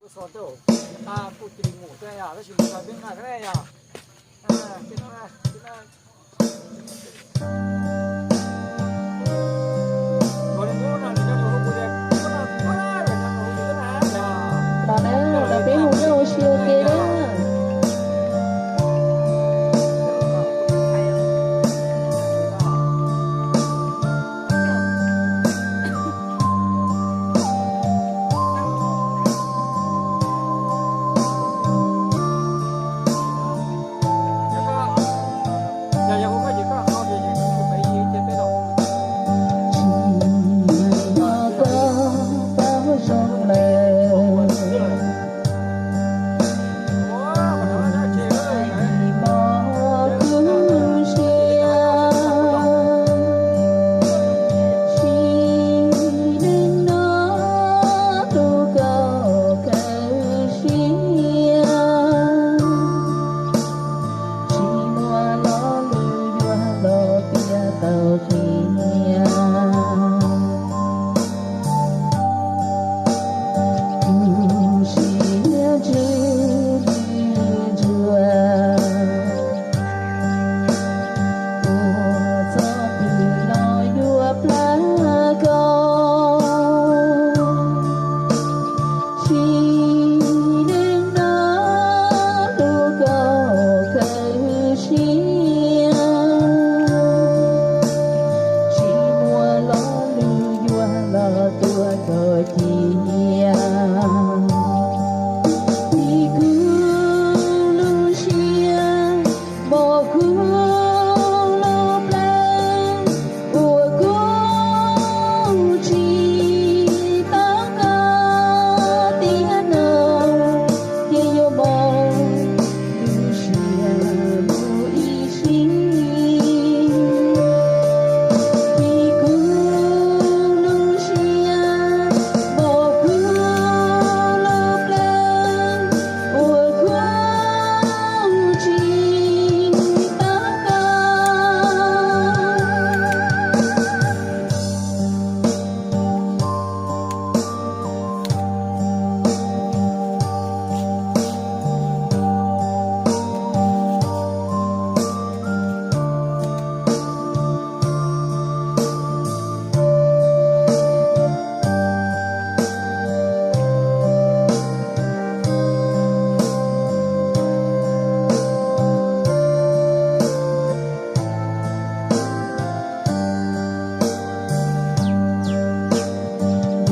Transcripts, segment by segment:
Xov rau, kuj cia li mus thiab yog, tab sis mus txog peb nqa thiab yog. Los na, los peb hu nroj ua si ua ke na. Tsis muaj lo lus yuav los tias tau qhia. Kuv siab ntsws ntsws ntsuag, ua txoj twg los yuav plab koj. Tsis neeg no hlub koj kawg siab, tsis muaj lo lus yuav los tuav koj cia. Vim kuv lub siab npaum kuv lub plab, uas kuv tsis tau koj tiag no, ces yuav mob lub siab mus ib sim. Vim kuv lub siab npaum kuv lub plab, uas kuv tsis tau koj.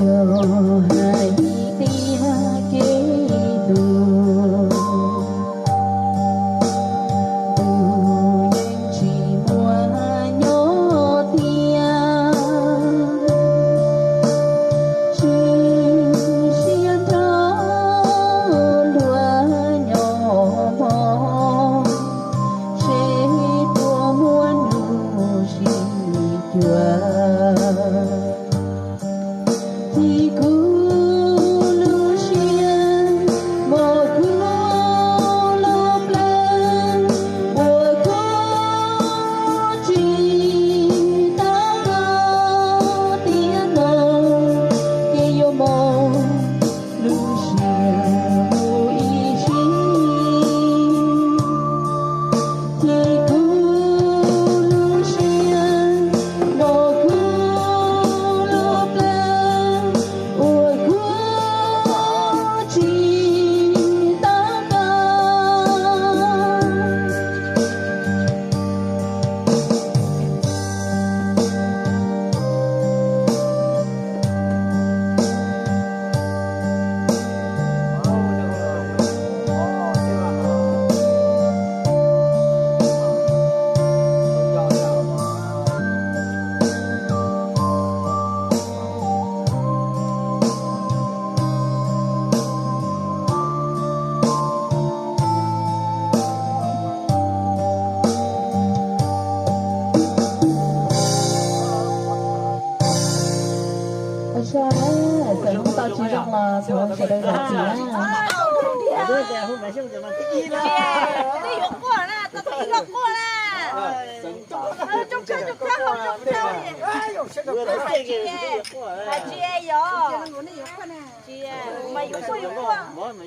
Yog hais tias kev hlub, tus yeej tsis muaj nyob thiab. Tswv siab nrog luag nyob hmo, seb puas muaj nus sib cuag. Vim kuv lub siab npaum kuv lub plab, uas kuv tsis tau koj tiag no, ces yuav mob lub siab mus ib sim. Ces kuv lub siab npaum kuv lub plab, uas kuv tsis tau koj. Ua tsaug, txawm hnub tau tsis zoo los thov sawv daws zam txim na. Twb yuav quaj na, tau ib lo quaj na. Zoo kawg, zoo kawg, zoo kawg, zoo kawg. Hais tsis yog, tsis mas yuav quaj yuav quaj.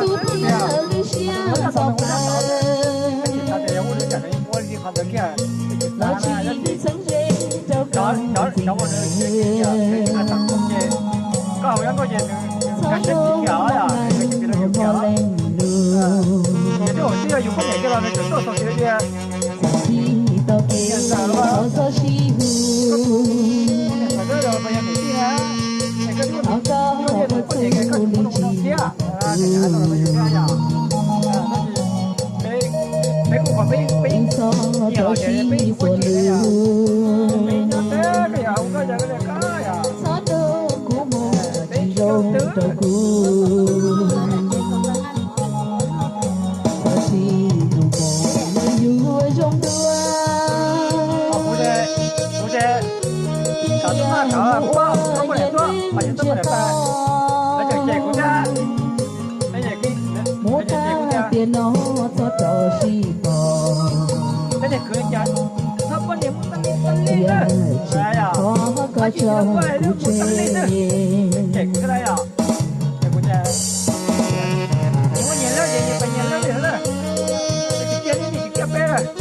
tus thiaj li siab txog plaws. Los tsis txheeb ze rau koj tus txiv, txhob rau leej lus. Txij tau kev thov txhob sib hu, thov koj ua txuj li tsis hu, txhob sib ua lus. Txhob rau kuv mus tsis zoo rau kuv. Txhob sib hlub pom yuav zoo dua. Mus ua niam ntshiab tau, mus tag tiam no txhob rau sib pom. Yog tsis thov koj tso kuv tseg. Txij tau kev thov txhob sib hu, thov koj ua txuj li tsis hu, txhob rau sib hu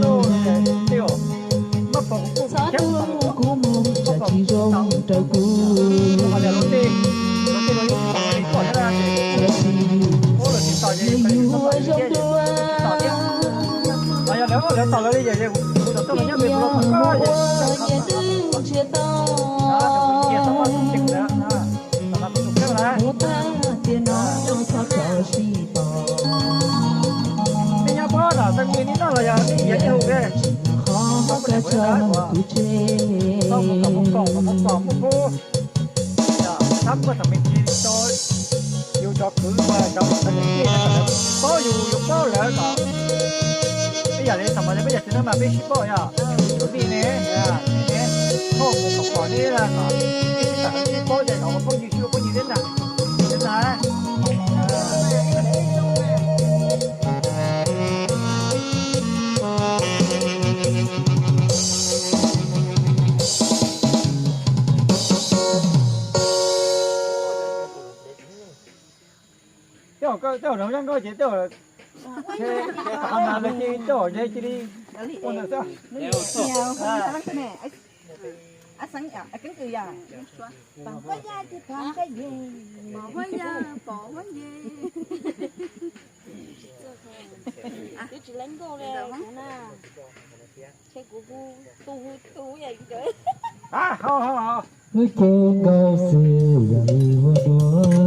lus. Txhob rau kuv mus tsis zoo rau kuv. Txhob sib hlub yuav zoo dua. Tij yam muaj ua niam ntshiab tau, mus tag tiam no txhob rau sib pom. Yog tsis qhov koj tso kuv tseg. Yus cov kwv uas cov paub yus, yus paub lawv kom, peb yam li thaum mas peb yam txiv neej mas peb sib paub yog, tus tij ne, thauj mus kom pom ne, kom peb sib paub ces kom ua phooj ywg sib ua phooj ywg thiab ntag. Tej zaum nkauj ces tej zaum, tej zaum ces tej zaum cia li ua ntawd xwb. Wb ces nkauj xwb yog li ua dua.